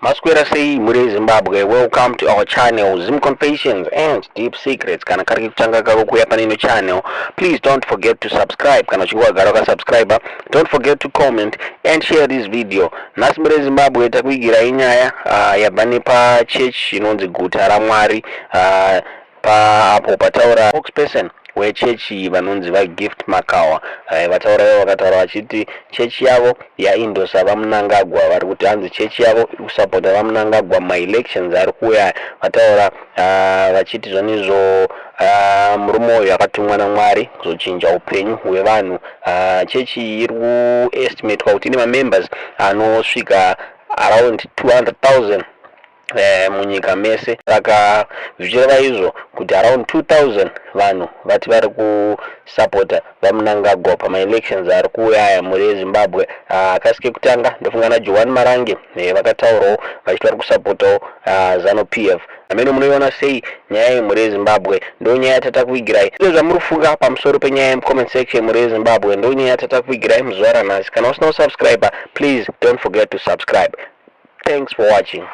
Maswera sei mhuri yeZimbabwe? Welcome to our channel, Zim Confessions and Deep Secrets. Kana kari kekutanga kako kuuya pane ino channel, please don't forget to subscribe. Kana uchinge wagara wakasubscribe, don't forget to comment and share this video. Nhasi mhuri yeZimbabwe takuigirai nyaya yabva nepachurch inonzi Guta raMwari, pa apo pataura spokesperson wechechi vanonzi vaGift Makawa. Vataura ivo vakataura vachiti chechi yavo yaendorsa VaMnangagwa. Vari kuti hanzi chechi yavo iri kusapota VaMnangagwa maelections ari kuuya. Vataura vachiti zvonizvo murume uyu akatumwa naMwari kuzochinja upenyu hwevanhu. Chechi iyi iri kuestimatwa kuti ine mamembers anosvika around 200,000 munyika mese. Saka zvichireva izvo kuti around 2000 vanhu vati vari kusapota VaMnangagwa pamaelections ari kuuya aya. Mhuri yeZimbabwe, kasi kekutanga ndofunga naJohani Marange vakataurawo vachiti vari kusapotawo ZANU PF. Amene munoiona sei nyaya yemhuri yeZimbabwe? Ndo nyaya yatatakuvigirai. Izvo zvamuri kufunga pamusoro penyaya yemucomment section. Mhuri yeZimbabwe, ndo nyaya yatatakuvigirai muzuva ranhasi. Kana usina kusubscribe, please don't forget to subscribe. Thanks for watching.